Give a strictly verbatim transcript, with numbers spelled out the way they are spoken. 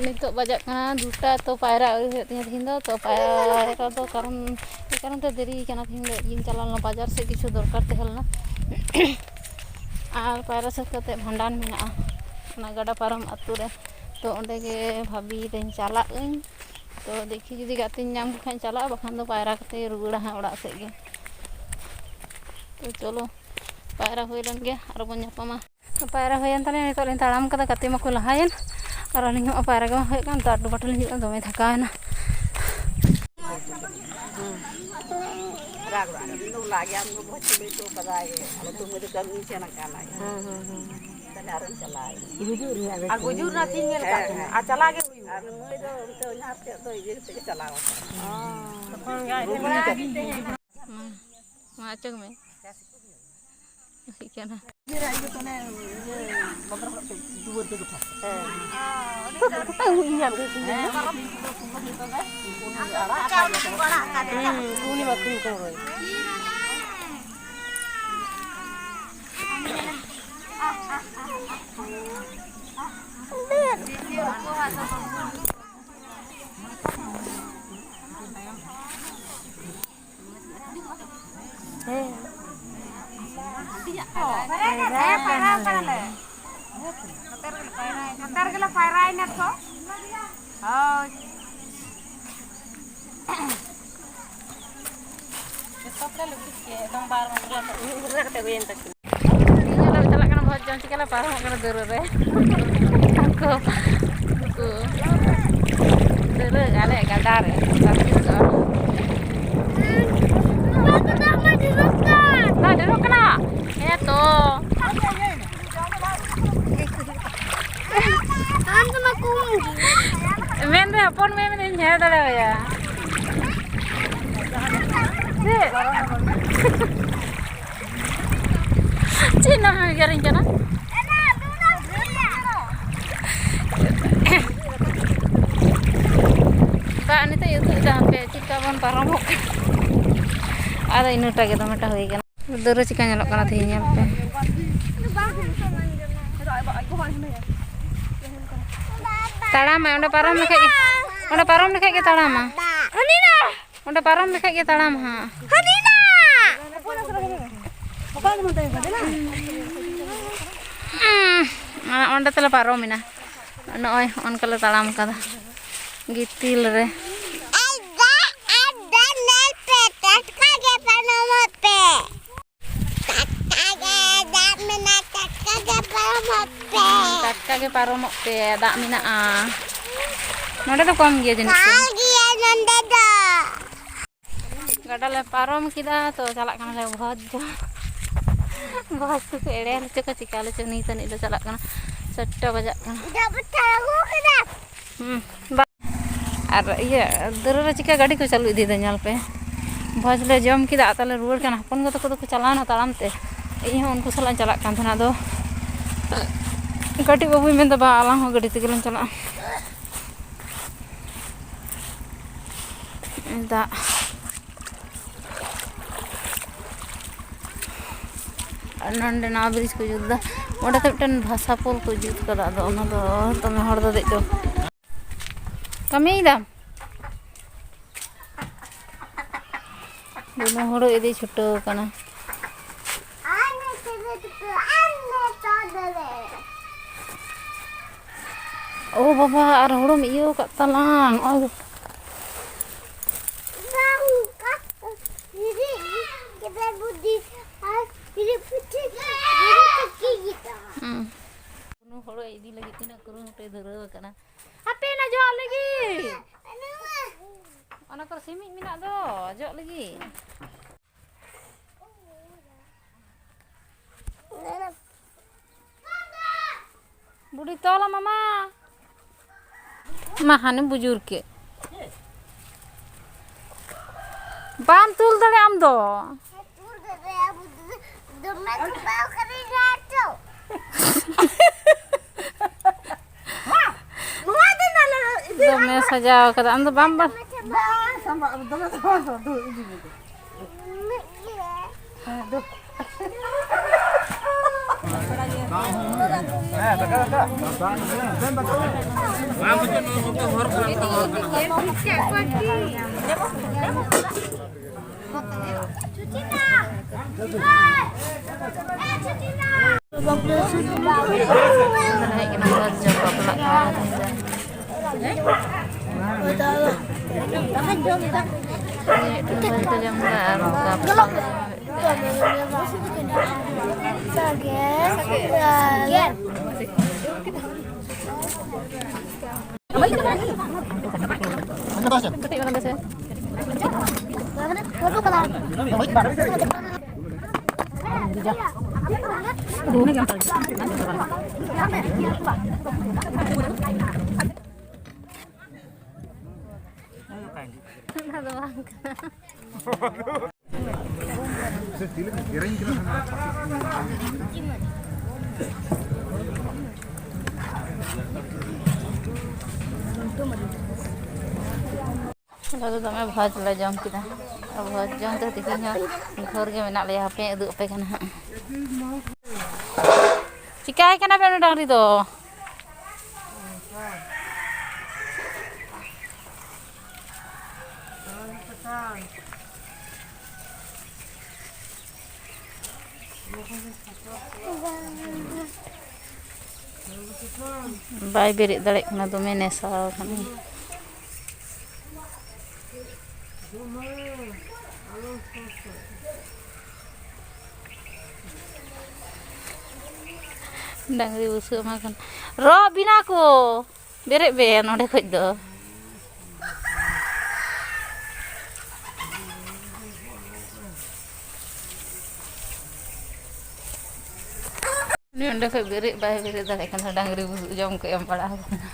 ᱱᱤᱛᱚᱜ ᱵᱟᱡᱟᱜ ᱠᱟᱱᱟ ᱫᱩᱴᱟ, ᱛᱚ ᱯᱟᱭᱨᱟ ᱟᱹᱣᱨᱤ ᱦᱩᱭᱩᱜ ᱛᱤᱧᱟᱹ ᱛᱮᱦᱮᱧ ᱫᱚ᱾ ᱛᱚ ᱯᱟᱭᱨᱟ ᱫᱚ ᱠᱟᱨᱚᱱ, ᱮᱭ ᱠᱟᱨᱚᱱ ᱛᱮ ᱫᱮᱨᱤ ᱠᱟᱱᱟ᱾ ᱛᱮᱦᱮᱧ ᱫᱚ ᱤᱧ ᱪᱟᱞᱟᱣ ᱞᱮᱱᱟ ᱵᱟᱡᱟᱨ ᱥᱮᱫ, ᱠᱤᱪᱷᱩ ᱫᱚᱨᱠᱟᱨ ᱛᱟᱦᱮᱸ ᱞᱮᱱᱟ᱾ ᱟᱨ ᱯᱟᱭᱨᱟ ᱥᱟᱹᱛ ᱠᱟᱛᱮ ᱵᱷᱟᱸᱰᱟᱱ ᱢᱮᱱᱟᱜᱼᱟ ᱚᱱᱟ ᱜᱟᱰᱟ ᱯᱟᱨᱚᱢ ᱟᱹᱛᱩ ᱨᱮ᱾ ᱛᱚ ᱚᱸᱰᱮ ᱜᱮ ᱵᱷᱟᱵᱤᱭᱮᱫᱟᱹᱧ ᱪᱟᱞᱟᱜ ᱟᱹᱧ᱾ ᱛᱚ ᱫᱮᱠᱷᱤ ᱡᱩᱫᱤ ᱜᱟᱛᱮᱧ ᱧᱟᱢ ᱠᱚ ᱠᱷᱟᱱ ᱪᱟᱞᱟᱜᱼᱟ, ᱵᱟᱠᱷᱟᱱ ᱫᱚ ᱯᱟᱭᱨᱟ ᱠᱟᱛᱮ ᱨᱩᱣᱟᱹᱲᱟ ᱦᱟᱸᱜ ᱚᱲᱟᱜ ᱥᱮᱫ ᱜᱮ᱾ ᱛᱚ ᱪᱚᱞᱚ, ᱯᱟᱭᱨᱟ ᱦᱩᱭ ᱞᱮᱱ ᱜᱮ, ᱟᱨᱚ ᱵᱚᱱ ᱧᱟᱯᱟᱢᱟ᱾ ᱯᱟᱭᱨᱟ ᱦᱩᱭᱮᱱ ᱛᱟᱞᱮᱭᱟ, ᱱᱤᱛᱚᱜ ᱞᱤᱧ ᱛᱟᱲᱟᱢ ᱠᱟᱫᱟ, ᱜᱟᱛᱮ ᱢᱟᱠᱚ ᱞᱟᱦᱟᱭᱮᱱ᱾ ᱟᱨ ᱟᱹᱞᱤᱧ ᱦᱚᱸ ᱯᱟᱭᱨᱟ ᱜᱮ ᱵᱟᱝ ᱦᱩᱭᱩᱜ ᱠᱟᱱᱟ, ᱫᱟᱜ ᱰᱩᱵᱟᱹ ᱴᱷᱮᱱ ᱞᱤᱧ ᱦᱩᱭᱩᱜ ᱠᱟᱱᱟ, ᱫᱚᱢᱮ ᱛᱷᱟᱠᱟᱣ ᱮᱱᱟ᱾ ᱨᱟᱜ ᱨᱟᱜ ᱫᱚ ᱞᱟᱜᱮ ᱟᱢ ᱫᱚ ᱵᱚᱦᱚᱛ ᱪᱷᱩᱴᱤ ᱛᱚ ᱯᱟᱛᱟ ᱦᱮ, ᱟᱞᱚ ᱛᱩᱢ ᱫᱚ ᱠᱟᱹᱢᱤ ᱥᱮᱱ ᱟᱠᱟᱱᱟᱭ᱾ ᱦᱩᱸ, ᱦᱩᱸ, ᱦᱩᱸ᱾ ᱛᱟᱦᱞᱮ ᱟᱨᱚᱧ ᱪᱟᱞᱟᱜᱼᱟ᱾ ᱜᱩᱡᱩᱜ ᱨᱮᱭᱟᱜ ᱜᱮ ᱟᱨ ᱜᱩᱡᱩᱜ ᱨᱮᱱᱟᱜ ᱪᱮᱫ ᱤᱧ ᱧᱮᱞ ᱠᱟᱜ ᱦᱮᱸ, ᱠᱤᱱᱟ? ᱦᱮᱸ᱾ ᱟᱨ ᱪᱟᱞᱟᱜ ᱜᱮ ᱦᱩᱭᱩᱜᱼᱟ᱾ ᱟᱨ ᱢᱟᱹᱭ ᱫᱚ ᱚᱱᱛᱮ ᱚᱱᱟ ᱦᱚᱨ ᱥᱮᱫ ᱫᱚ ᱤᱭᱟᱹ ᱠᱟᱛᱮ ᱜᱮ ᱪᱟᱞᱟᱣ ᱟᱠᱟᱱᱟ᱾ ᱚ᱾ ᱛᱚᱠᱷᱚᱱ ᱜᱮ ᱟᱡ ᱛᱮᱜᱮ ᱢᱟ, ᱢᱟ ᱚᱪᱚᱜᱽ ᱢᱮ᱾ ᱪᱮᱫ ᱠᱟᱱᱟ? ᱤᱭᱟᱹ ᱨᱮ, ᱤᱭᱟᱹ ᱠᱚ ᱚᱱᱮ, ᱤᱭᱟᱹ, ᱵᱟᱵᱮᱨ ᱦᱚᱨᱚᱜ ᱛᱮ ᱫᱩᱣᱟᱹᱨ ᱫᱚ ᱜᱚᱴᱟ᱾ ᱦᱮᱸ᱾ ᱛᱟᱹᱦᱩ ᱤᱧ ᱧᱟᱢ ᱠᱮᱫ ᱠᱤᱱᱟ᱾ ᱦᱮᱸ, ᱟᱨ ᱩᱱᱤ ᱟᱲᱟᱜ ᱟᱠᱟᱫ ᱜᱮᱭᱟ᱾ ᱦᱩᱸ, ᱩᱱᱤ ᱢᱟ ᱠᱩᱲᱤ ᱠᱚ ᱨᱚᱦᱚᱭ᱾ ᱦᱮᱸ᱾ ᱦᱮᱸ, ᱯᱟᱭᱨᱟ ᱠᱟᱱᱟᱞᱮ᱾ ᱱᱚᱛᱮ ᱨᱮᱜᱮᱞᱮ ᱯᱟᱭᱨᱟᱭᱮᱱᱟ ᱛᱚ᱾ ᱦᱳᱭ᱾ ᱡᱚᱛᱚ ᱯᱮ ᱞᱩᱠᱤ ᱠᱮᱫ, ᱮᱠᱫᱚᱢ ᱵᱟᱨ ᱢᱚᱥᱞᱟ ᱠᱚ ᱢᱤᱫ ᱢᱚᱥᱞᱟ ᱠᱟᱛᱮ ᱦᱩᱭᱮᱱ ᱛᱟᱹᱠᱤᱱᱟ᱾ ᱛᱮᱦᱮᱧ ᱦᱚᱸᱞᱮ ᱪᱟᱞᱟᱜ ᱠᱟᱱᱟ ᱵᱷᱚᱡᱽ ᱡᱚᱢ, ᱪᱤᱠᱟᱹ ᱞᱮ ᱯᱟᱨᱚᱢᱚᱜ ᱠᱟᱱᱟ ᱫᱟᱹᱨᱟᱹ ᱨᱮ᱾ ᱩᱱᱠᱩ, ᱩᱱᱠᱩ ᱫᱟᱹᱨᱟᱹ ᱟᱞᱮ ᱜᱟᱰᱟ ᱨᱮ ᱵᱟᱹᱠᱤ ᱫᱚ᱾ ᱫᱟᱜ ᱰᱷᱮᱨᱚᱜ ᱠᱟᱱᱟ᱾ ᱦᱮᱸ ᱛᱚ᱾ ᱟᱢ ᱫᱚ ᱢᱟ ᱠᱚᱢ ᱜᱮ᱾ ᱢᱮᱱᱫᱟᱭ ᱦᱚᱯᱚᱱ ᱢᱮ, ᱢᱮᱱᱫᱟᱹᱧ ᱦᱮᱸ ᱫᱟᱲᱮ ᱟᱭᱟ᱾ ᱪᱮᱫ? ᱪᱮᱫ ᱱᱟᱦᱟᱜ ᱮᱜᱮᱨᱤᱧ ᱠᱟᱱᱟ? ᱫᱟᱜ ᱱᱤᱛᱚᱜ ᱩᱛᱩᱜ ᱮᱫᱟ, ᱦᱟᱯᱮ ᱪᱮᱫ ᱞᱮᱠᱟ ᱵᱚᱱ ᱯᱟᱨᱚᱢᱚᱜ ᱠᱟᱱᱟ᱾ ᱟᱫᱚ ᱤᱱᱟᱹᱴᱟ ᱜᱮ ᱫᱚᱢᱮᱴᱟ ᱦᱩᱭ ᱠᱟᱱᱟ᱾ ᱫᱟᱹᱨᱟᱹ ᱪᱮᱠᱟ ᱧᱮᱞᱚᱜ ᱠᱟᱱᱟ ᱛᱮᱦᱮᱧ, ᱧᱮᱞ ᱯᱮ᱾ ᱛᱟᱲᱟᱢᱟᱭ, ᱚᱸᱰᱮ ᱯᱟᱨᱚᱢ ᱞᱮᱠᱷᱟᱡ ᱜᱮ, ᱚᱸᱰᱮ ᱯᱟᱨᱚᱢ ᱞᱮᱠᱷᱟᱡ ᱜᱮ ᱛᱟᱲᱟᱢᱟ᱾ ᱦᱟᱹᱱᱤ ᱱᱟ᱾ ᱚᱸᱰᱮ ᱯᱟᱨᱚᱢ ᱞᱮᱠᱷᱟᱡ ᱜᱮ ᱛᱟᱲᱟᱢ ᱦᱟᱸᱜ᱾ ᱦᱟᱹᱱᱤ ᱱᱟ᱾ ᱩᱸ, ᱚᱸᱰᱮ ᱛᱮᱞᱮ ᱯᱟᱨᱚᱢᱮᱱᱟ᱾ ᱱᱚᱜᱼᱚᱭ ᱚᱱᱠᱟ ᱞᱮ ᱛᱟᱲᱟᱢ ᱠᱟᱫᱟ ᱜᱤᱛᱤᱞ ᱨᱮ᱾ ᱟᱨ ᱫᱟᱜ, ᱟᱨ ᱫᱟᱜ ᱧᱮᱞ ᱯᱮ, ᱴᱟᱴᱠᱟ ᱜᱮ ᱯᱟᱨᱚᱢᱚᱜ ᱯᱮ᱾ ᱴᱟᱴᱠᱟ ᱜᱮ ᱫᱟᱜ ᱢᱮᱱᱟᱜᱼᱟ, ᱴᱟᱴᱠᱟ ᱜᱮ ᱯᱟᱨᱚᱢᱚᱜ ᱯᱮ᱾ ᱴᱟᱴᱠᱟ ᱜᱮ ᱯᱟᱨᱚᱢᱚᱜ ᱯᱮ, ᱫᱟᱜ ᱢᱮᱱᱟᱜᱼᱟ᱾ ᱱᱚᱸᱰᱮ ᱫᱚ ᱠᱚᱢ ᱜᱮᱭᱟ ᱡᱟᱹᱱᱤᱡ ᱪᱚᱝ᱾ ᱠᱚᱢ ᱜᱮᱭᱟ ᱱᱚᱸᱰᱮ ᱫᱚ᱾ ᱜᱟᱰᱟ ᱞᱮ ᱯᱟᱨᱚᱢ ᱠᱮᱫᱟ, ᱛᱚ ᱪᱟᱞᱟᱜ ᱠᱟᱱᱟᱞᱮ ᱵᱷᱚᱡᱽ ᱡᱚᱢ᱾ ᱵᱷᱚᱡᱽ ᱠᱚᱠᱚ ᱮᱲᱮ ᱦᱚᱪᱚ ᱠᱚ ᱪᱤᱠᱟ ᱞᱮ ᱪᱚ, ᱱᱤᱛ ᱟᱹᱱᱤᱡ ᱞᱮ ᱪᱟᱞᱟᱜ ᱠᱟᱱᱟ, ᱪᱟᱨᱴᱟ ᱵᱟᱡᱟᱜ ᱠᱟᱱᱟ᱾ ᱰᱟᱵᱩ ᱴᱷᱟᱲᱚ ᱟᱹᱜᱩ ᱠᱟᱫᱟ᱾ ᱦᱩᱸ, ᱵᱟ-, ᱟᱨ ᱤᱭᱟᱹ, ᱫᱟᱹᱨᱟᱹ ᱨᱮ ᱪᱤᱠᱟ ᱜᱟᱹᱰᱤ ᱠᱚ ᱪᱟᱹᱞᱩ ᱤᱫᱤᱭᱮᱫᱟ ᱧᱮᱞ ᱯᱮ᱾ ᱵᱷᱚᱡᱽ ᱞᱮ ᱡᱚᱢ ᱠᱮᱫᱟ, ᱟᱨ ᱛᱟᱦᱞᱮ ᱨᱩᱣᱟᱹᱲ ᱠᱟᱱᱟ᱾ ᱦᱚᱯᱚᱱ ᱜᱚ ᱛᱟᱠᱚ ᱫᱚᱠᱚ ᱪᱟᱞᱟᱣᱱᱟ ᱛᱟᱲᱟᱢ ᱛᱮ, ᱤᱧ ᱦᱚᱸ ᱩᱱᱠᱩ ᱥᱟᱞᱟᱜ ᱤᱧ ᱪᱟᱞᱟᱜ ᱠᱟᱱ ᱛᱟᱦᱮᱱᱟ᱾ ᱟᱫᱚ ᱠᱟᱹᱴᱤᱡ ᱵᱟᱹᱵᱩᱭ ᱢᱮᱱᱫᱟ, "ᱵᱟ, ᱟᱞᱟᱝ ᱦᱚᱸ ᱜᱟᱹᱰᱤ ᱛᱮᱜᱮ ᱞᱟᱝ ᱪᱟᱞᱟᱜᱼᱟ᱾" ᱫᱟᱜ᱾ ᱟᱨ ᱱᱚᱸᱰᱮ ᱱᱟᱣᱟ ᱵᱨᱤᱡᱽ ᱠᱚ ᱡᱩᱛ ᱮᱫᱟ, ᱚᱸᱰᱮ ᱫᱚ ᱢᱤᱫᱴᱮᱱ ᱵᱷᱟᱥᱟ ᱯᱳᱞ ᱠᱚ ᱡᱩᱛ ᱠᱟᱫᱟ, ᱟᱫᱚ ᱚᱱᱟ ᱫᱚ ᱫᱚᱢᱮ ᱦᱚᱲ ᱫᱚ ᱫᱮᱡ ᱫᱚ᱾ ᱠᱟᱹᱢᱤᱭᱮᱫᱟᱢ? ᱵᱩᱱᱩ ᱦᱩᱲᱩ ᱤᱫᱤ ᱪᱷᱩᱴᱟᱹᱣ ᱠᱟᱱᱟ᱾ ᱳ ᱵᱟᱵᱟ, ᱟᱨ ᱦᱩᱲᱩᱢ ᱤᱭᱟᱹ ᱟᱠᱟᱫ ᱛᱟᱞᱟᱝ᱾ ᱳ᱾ ᱦᱩᱸ᱾ ᱵᱩᱱᱩ ᱦᱩᱲᱩ ᱤᱫᱤ ᱞᱟᱹᱜᱤᱫ ᱛᱤᱱᱟᱹᱜ ᱠᱩᱨᱩᱢᱩᱴᱩᱭ ᱫᱷᱩᱨᱟᱹᱣ ᱟᱠᱟᱱᱟ᱾ ᱦᱟᱯᱮ ᱱᱟ ᱡᱚᱜ ᱞᱟᱹᱜᱤᱫ᱾ ᱚᱱᱟ ᱠᱚᱨᱮ ᱥᱤᱢᱤᱡ ᱢᱮᱱᱟᱜ ᱫᱚ, ᱡᱚᱜ ᱞᱟᱹᱜᱤᱫ᱾ ᱵᱩᱰᱷᱤ ᱛᱚᱞ ᱟᱢᱟ ᱢᱟ᱾ ᱢᱟ ᱦᱟᱱᱮ ᱵᱩᱡᱩᱨ ᱠᱮᱫ᱾ ᱵᱟᱢ ᱛᱩᱞ ᱫᱟᱲᱮᱭᱟᱜ ᱟᱢ ᱫᱚ᱾ ᱫᱚᱢᱮ ᱪᱷᱟᱯᱟᱣ ᱠᱟᱹᱫᱤᱧᱟ ᱛᱚ᱾ ᱱᱚᱣᱟ ᱫᱚ ᱱᱟᱞᱮ ᱤᱫᱤ ᱫᱚᱢᱮ ᱥᱟᱡᱟᱣ ᱠᱟᱫᱟ᱾ ᱟᱢ ᱫᱚ ᱵᱟᱢ ᱵᱟ- ᱵᱟᱝ ᱥᱟᱢᱵᱟᱜ, ᱫᱚᱢᱮ ᱥᱟᱢᱵᱟᱜ ᱫᱚ, ᱫᱩ ᱤᱫᱤ ᱢᱮ ᱫᱩ᱾ ᱦᱮᱸ, ᱫᱩ᱾ ᱦᱮᱡ ᱠᱟᱱᱟ ᱠᱚ ᱡᱚᱢ ᱵᱟᱯᱞᱟᱜ ᱠᱟᱱᱟ᱾ ᱢᱤᱫᱴᱮᱱ ᱵᱷᱟᱹᱡᱤ ᱠᱚ ᱡᱚᱢ ᱮᱫᱟ ᱟᱨ ᱚᱱᱠᱟ ᱠᱟᱹᱴᱤᱡ ᱢᱟᱨᱟᱝ ᱫᱮᱥᱮ᱾ ᱚᱱᱟ ᱫᱚ ᱵᱟᱝ ᱠᱟᱱᱟ᱾ ᱟᱞᱮ ᱫᱚ ᱫᱚᱢᱮ ᱵᱷᱚᱡᱽ ᱞᱮ ᱡᱚᱢ ᱠᱮᱫᱟ᱾ ᱟᱨ ᱵᱷᱚᱡᱽ ᱡᱚᱢ ᱛᱮ ᱛᱤᱦᱤᱧ ᱦᱚᱸ ᱜᱷᱳᱨ ᱜᱮ ᱢᱮᱱᱟᱜ ᱞᱮᱭᱟ᱾ ᱦᱟᱯᱮᱧ ᱩᱫᱩᱜ ᱟᱯᱮ ᱠᱟᱱᱟ ᱦᱟᱸᱜ᱾ ᱪᱤᱠᱟᱭ ᱠᱟᱱᱟ ᱯᱮ ᱩᱱᱤ ᱰᱟᱝᱨᱤ ᱫᱚ? ᱵᱟᱭ ᱵᱮᱨᱮᱫ ᱫᱟᱲᱮᱭᱟᱜ ᱠᱟᱱᱟ, ᱫᱚᱢᱮ ᱱᱮᱥᱟ ᱟᱠᱟᱱᱟ᱾ ᱰᱟᱝᱨᱤ ᱵᱩᱥᱟᱹᱜ ᱮᱢᱟ ᱠᱟᱱᱟ᱾ ᱨᱚ ᱵᱮᱱᱟ ᱠᱚ, ᱵᱮᱨᱮᱫ ᱵᱮᱱ ᱱᱚᱸᱰᱮ ᱠᱷᱚᱡ ᱫᱚ᱾ ᱩᱱᱤ ᱚᱸᱰᱮ ᱠᱷᱚᱡ ᱵᱮᱨᱮᱫ ᱵᱟᱭ ᱵᱮᱨᱮᱫ ᱫᱟᱲᱮᱭᱟᱜ ᱠᱟᱱᱟ, ᱰᱟᱝᱨᱤ ᱵᱩᱥᱩᱵ ᱡᱚᱢ ᱠᱚ ᱮᱢ ᱵᱟᱲᱟ ᱟᱠᱚ ᱠᱟᱱᱟ᱾